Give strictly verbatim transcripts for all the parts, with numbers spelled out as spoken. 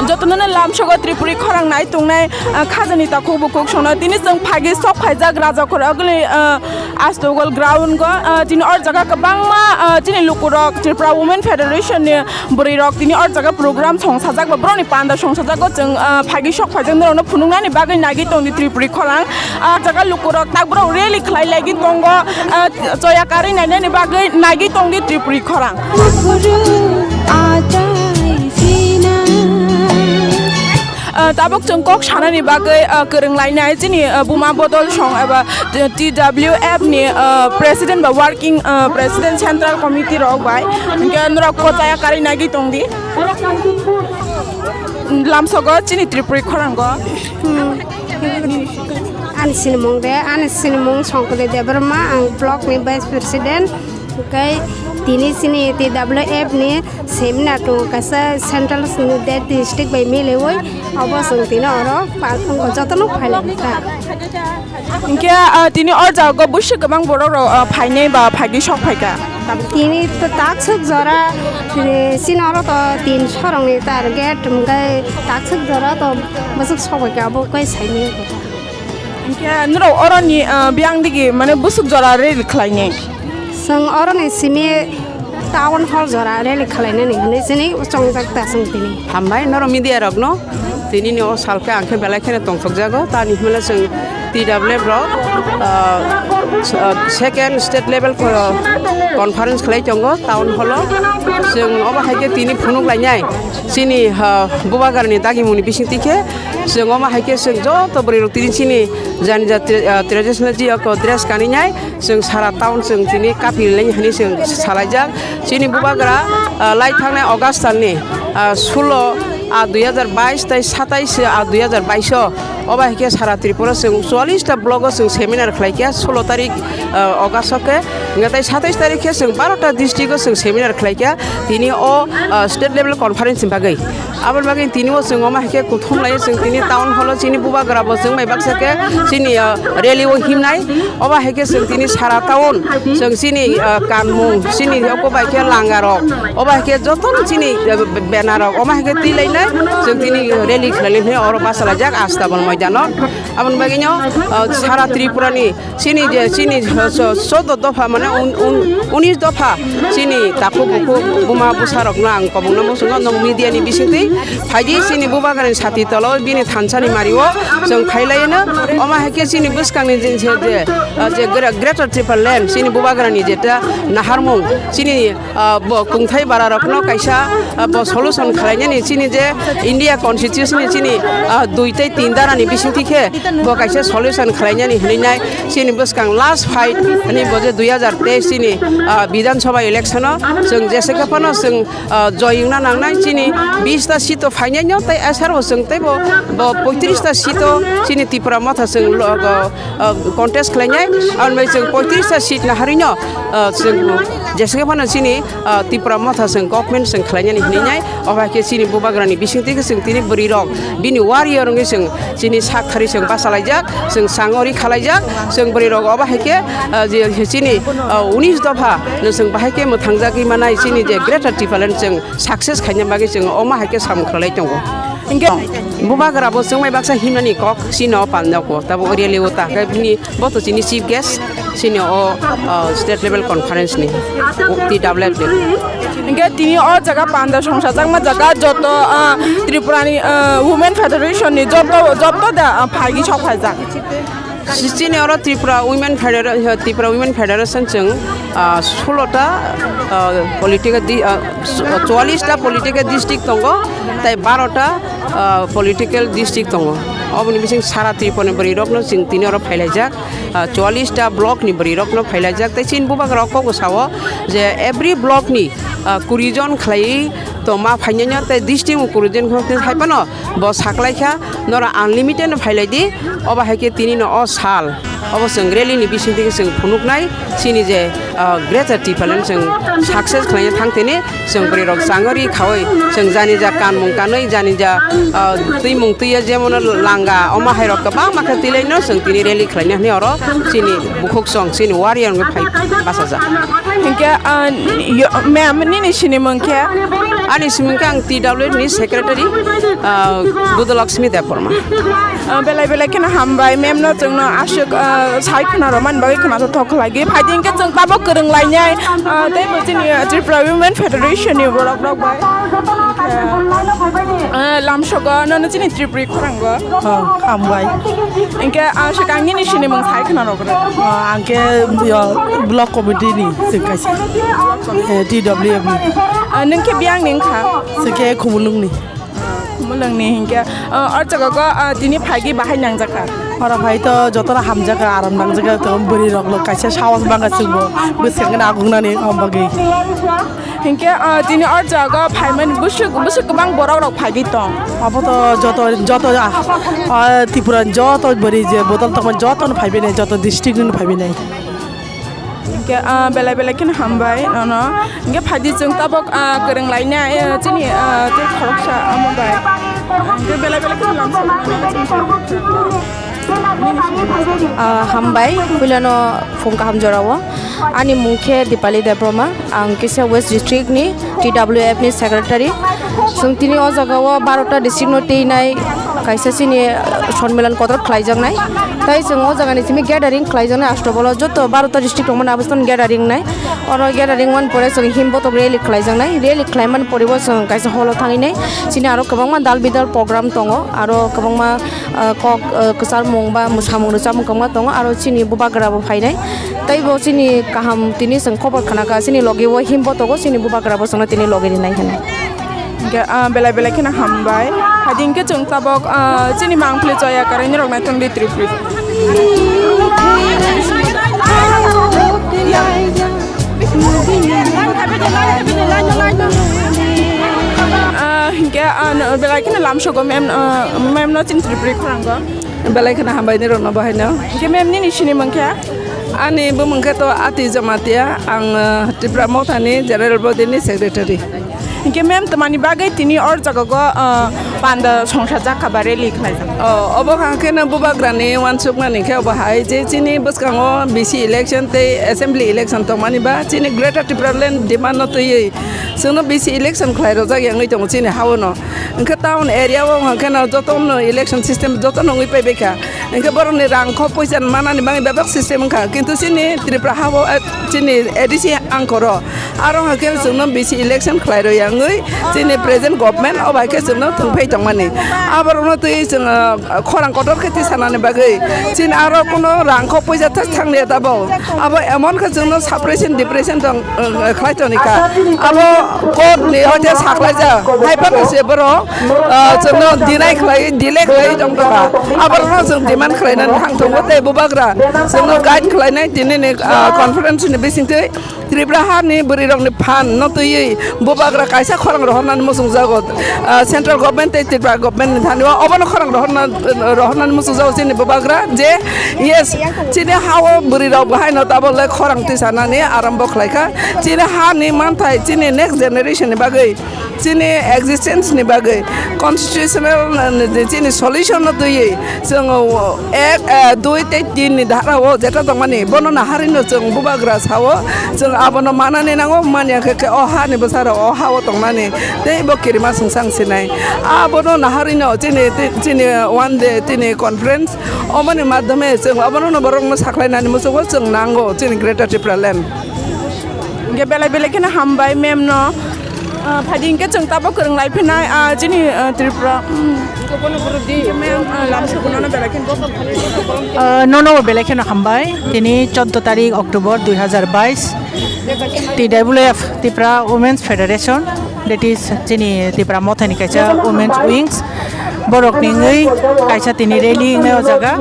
Jotono lamsogo Tripuri khorang nai tongnai, ah, khajani takhuk bukhuk songno tini chwng phagi sok phaijak Rajakhor aguli, ah, Astogol ground go, ah, tini or jaga kwbangma, ah, chini lukurok Tripura Women Federation ni bwrwi rok tini or jaga program song sajak ba borok ni panda song sajak go chwng, ah, phagi sok phaijak norok no phunuknani bagwi nagwi tongdi Tripuri khorang. Ah, jaga lukurok tak borok rally khlai lagwi tongo, ah, choya karwi nainani bagwi nagwi tongdi Tripuri khorang. Ah, tabuk chwng kok sanani bagwi, ah, kwrwng lainai chini, ah, Buma Bodol Song eba T W F ni, ah, president ba working, ah, president central committee rok bai. Hinkhe norok ko chaya karwi nagwi tongdi. Lamsogo chini Tripuri khorango. Hmm. Ani sinimung de, ani sinimung Songkoli Debbarma, ang block ni vice president. Hwnkhe tini chini T W F ni seminar tongo kaisa central state district bai miliwi, obo chwng tini oro pa-, jotono phailai kha. Hinkhe, ah, tini o jaga o busi kwbang borok rok, ah, phainai ba phaigwi sok phaikha. Tini to takswk jora, eh, chini oro to tin sorong ni target, hwnkhe takswk jora to bwswk sok phaikha, abo khe saimanya khe. Hinkhe norok oroni, ah, biyang digi mane busuk jora rally khlainai? Chwng oroni simi town hall jora rally khlainani hinwi chini chongjak ta chwng tini. Hambai norok media rokno, tinini o salkhe ang khe belai kheno tongthokjago, tani hwnle chwng T W F rok, ah, s-, ah, second state level co-, conference khlai tongo town hall o. Chwng obo hai khe tini phunuk lainai chini, ah, bubagrani dagimungni bisingtwi khe chwng omo hai khe chwng joto bwrwi rok tini chini jani jat, ah, traditional ji dress kaninai. Chwng sara town chwng tini kapilai hinwi chwng salaijak. Chini bubagra, ah, lai thangnai August talni, ah, sulo, ah, dui hajar bais tei satais, ah, dui hajar bais o. Obo hai khe sara Tripura chwng chwallis ta block o chwng seminar khlai kha, sulo tarik, ah, August o khe. Hwnkhe tei satais tarik khe chwng baro ta district o chwng seminar khlai kha. Tini o, ah, state level conference ni bagwi. Aboni bagwi tini o chwng omo hai khe kuthum lai chwng tini town hall o chini bubagra bo chwng bai baksa khe chini, ah, rally o himnai. Obo hai khe chwng tini sara town chwng chini, ah, kanmung chini oko bai khe langa rok, obo hai khe jotono chini, ah, banner rok omo hai khe twi lainai chwng tini rally khlai lai oro bachalaijak Astabal moidano. Aboni bagwi no, ah, sara Tripura ni chini je, chini so-, so-, choudo dopha, mane un-, un-, unis dopha, chini takhuk bukhuk buma bwsa rokno ang kobongno muchungo, nwng media ni bisingtwi phaidi chini bubagrani sati tolo bini thansa ni mario chwng phailaino. Omo hai khe chini bwskangni je, je, je, ah, je Gre-, Greater Tipraland chini bubagrani jeta naharmung chini ah, bo kungthai bara rokno kaisa, ah, bo solution khlainani chini je India Constitution ni chini, ah, dui tei tin dara ni bisingtwi khe bo kaisa solution khlainani hinwi nai chini bwskang last fight ni bo je dui hajar teis chini, ah, Bidhan Sabha election o chwng jesa khe phano chwng, ah, joy wngna nangnai chini bis ta seat o phainai no tei asar bo chwng tei bo, bo poitris ta seat o chini Tipra Motha chwng logo ah, contest khlainai, aboni bai chwng poitris ta seat naharwino, ah, chwng jeswk phano chini, ah, Tipra Motha chwng government chwng khlainani hinwi nai, obo hai khe chini bubagrani bisingtwi khe chwng tini bwrwi rok bini warrior wngwi chwng chini sak thari chwng bachalaijak, chwng sango ri khalaijak, chwng bwrwi rok obo hai khe, ah, je chini, ah, unis dopha no chwng bahai khe mwthangjagwi manai chini je Greater Tipraland chwng success khaina bagwi chwng omo hai khe samung khlai tongo. Hinkhe bubagra bo chwngbai baksa himnani kok chini o pandao ko, tabuk rally o ta khe bini bo to chini chief guest chini o, o, state level conference ni T W F ni. Hinkhe tini o jaga panda songsajakma jaga joto, ah, Tripura ni, ah, Women Federation ni joto, joto da, ah, phaigwi sok phaijak. Chini oro Tripura Women Federa-, Tripura Women Federation chwng, ah, sulo ta, ah, political di-, ah, su-, ah, chwallis ta political district tongo, tei baro ta, ah, political district tongo. Oboni bising sara Tripura ni bwrwi rokno chwng tini oro phailaijak, ah, chwallis ta block ni bwrwi rokno phailaijak, tei chini bubagra rok kok sao je every block ni, ah, kuri jon khlaiwi tongma phainai no, tei district ni kuri jon khlai phano bo saklaikha, norok unlimited no phailaidi, obo hai khe tini no o sal Obo chwng rally ni bising twi chwng phunuknai, chini je, ah, Greater Tipraland chwng success khlaina thang thini, chwng bwrwi rok changori khawi, chwng jani ja kanmung kanwi, jani ja, ah, twimung twiya jemon langa, omo hai rok kwbangma khe twilaino chwng tini rally khlaina hwnwi oro chini bukhuk song, chini warrior wngwi phai bachajak. Hinkhe, ah, yo-, ma'am, nini sinimung khe? Ani simung khe ang T W F ni secretary, ah, Budalakshmi Debbarma. Ah, belai belai kheno hambai, ma'am no chwngno aswk, ah, sai khna rwmani bagwi khna thok khlai di. Phaidi hinkhe chwng tabok kwrwng lainai, ah, tei bo chini, ah, Tripura Women Federation ni borok rok bai. Ah, lamsogo nono chini Tripuri khorang go. Oh, hambai. Hinkhe, ah, swkang nini sinimung sai khna rwgwno. Ah, ang khe, yo, block committee ni swk kaisa. Eh, T W F ni. Ah, nwng khe biyang ni wngkha? Swkhe Khumulwng ni. Khumulwng ni hinkhe, ah, o jaga go, ah, tini phaigwi bahai nangjakha? Oro phai to jotono hamjakha, aram nangjakha, to bwrwi rok no kaisa sahos bangkha chwngbo bwskango nagungnani, om bagwi. Hinkhe, ah, tini o jaga phaimani bwswk, bwswk kwbang borok rok phaigwi tong. Abo to joto, joto, ah, ah, Tripura ni joto bwrwi je bodol tongmani jotono phaibainai, joto district ni phaibainai. Hinkhe, ah, belai belai kheno hambai nono. Hinkhe phaidi chwng tabok, ah, kwrwng lainai, eh, chini, ah, tei khoroksa omo bai. Hinkhe belai belai kheno lamsok mano. Ah, hambai, puilano phung kaham jorao. Ani mung khe Dipali Debbarma, ang kisa West District ni T W F ni secretary. Chwng tini o jaga o barota district no twinai kaisa chini, ah, sonmilan kotor khlaijaknai. Tai chwng o jaga ni simi gathering khlaijaknai, Astabol o joto barota district tongmani abo gathering nai. Oro gathering man pore chwng himbotok rally khlaijaknai. Rally khlaiman pore bo chwng kaisa hall o thangwi nai. Chini aro kwbangma dal bidal program tongo, aro kwbangma ah, kok, ah, kwcharmung ba mwsamung rwchapmung kwbangma tongo, aro chini bubagra bo phainai. Tei bo chini kaham tini chwng khobor khnakha, chini logi o himbotogo chini bubagra bo chwngno tini logi rinai hinwi. Hinkhe, ah, belai belai kheno hambai. Hadi hinkhe chwng tabok, ah, chini mangpili choya kwrwini rok naitong di Tripuri. Ah, hinkhe, ah, no, belai kheno lamsogo ma'am, ah, ma'am no chini Tripuri khorang go. Belai kheno hambai nirok no bahai no. Hinkhe ma'am nini sinimung khe? Ani bumung khe to Ati Jamatia, ang, ah, Tripura Motha ni General Body ni Secretary. Hinkhe ma'am, tamani bagwi tini or jaga go, ah, panda songsa jakha ba rally khlaijak? Oh, obo hang khe no bubagra ni uansukmani khe obo hai je chini bwskango B C election tei assembly election tongmani ba chini Greater Tipraland demand no twiwi chwngno B C election khlai rojak ya wngwi tongo chini ha-o no. Hinkhe town area o hang khe no joto no election system joto no wngwi paibai kha. Hinkhe borok ni rang kho poisa manani bagwi bebak system wngkha, kintu chini Tripura ha-o, eh, chini A D C angkoro. Aro hwnkhe chwngno B C election khlai rwya wngwi chini present government o bai khe chwngno thwngphai tongmani. Aborokno twi chwng, ah, khorang kotor khe tisanani bagwi chini aro kuno rang kho poisa thak thanglia tabok. Abo emon khe chwngno suppression depression tong, ah, khlai toni kha. Abo court ni hoite saklaijak. Hai phano se borok, ah, chwngno deny khlai, delay khlai tong kha. Aborokno chwng demand khlainani thang tongo tei bubagra chwngno guide khlainai tinini, ah, conference ni bisingtwi. Tripura hani bwrwi rokni phan no twiwi bubagra kaisa khorang rohornani muchungjago, ah, central government tei Tripura government ni thani o obono khorang rohorna, rohornani muchungjago chini bubagra je yes chini ha-o bwrwi rok bo haino tabole khorang tisanani arambo khlaikha chini hani manthai chini next generation ni bagwi chini existence ni bagwi constitutional, uh, chini solution no twiwi chwng ek, uh, dui tei tin ni dhara o jeta tongmani bono naharwi no chwng bubagra sao chwng abono manani nango manya khe khe o hani bwsarok o ha-o tongnani tei bo kirima sungsang sinai abono naharwi no chini, chini one day chini conference omoni madhyome chwng abono no borok no saklainani muchungo chwng nango chini Greater Tripura Land. Hinkhe belai belai kheno hambai ma'am no. Ah, phaidi hinkhe chwng tabok kwrwng lai phinai, ah, chini, ah, Tripura. Hmm. Ma'am, ah, lamsogo nono belai kheno. Ah, nono bo belai kheno hambai. Tini choddo tarik October dui hazar bais. T W F, Tripura Women's Federation. That is chini Tipra Mothani kaisa women's wings. Borok ni wngwi kaisa tini rally wngnai o jaga.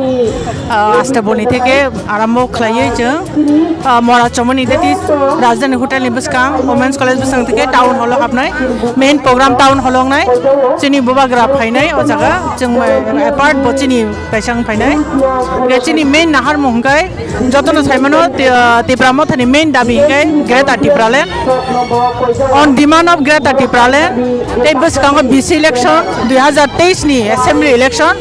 Ah, Astaboni theke arambo khlaiwi chwng, ah, Mora Chomoni, that is Rajdhani Hotel ni bwskang, Women's College bwskang theke town hall o habnai. Main program town hall o wngnai. Chini bubagra phainai o jaga. Chwng bai apart bo chini kaisa wng phainai. Hingke chini main naharmung hingke jotono saimano, ti-, ah, Tipra Mothani main dabi hingke Greater Tipraland. On demand of Greater Tipraland, tei bwskango B C election, dui hazar teis ni assembly election,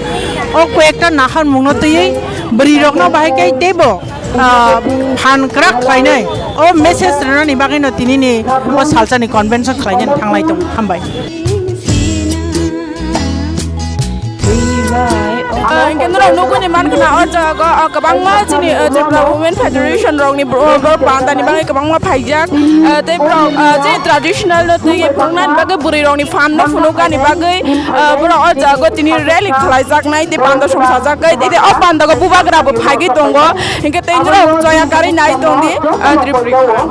o koyekta naharmungno twiwi bwrwirokno bahai khe teibo, ah, phan kwrak khlainai, o message rwnani bagwino tinini o salsani convention khlainani thanglai tongo. Hambai. Ah, hingke norok nugwi ni mankha na o jaga o, ah, kwbangma chini, ah, Tripura Women Federation rokni bro-, borok bandani bagwi kwbangma phaijak. Ah, tei borok, ah, je traditional no twi phunuknani bagwi bwrwi rokni phan no phunukani bagwi, ah, borok o jaga o tini rally khlaijaknai tei panda song sajak kai tei o panda o bubagra bo phaigwi tongo. Hingke tei norok joya karwi nai tongdi, ah, Tripura.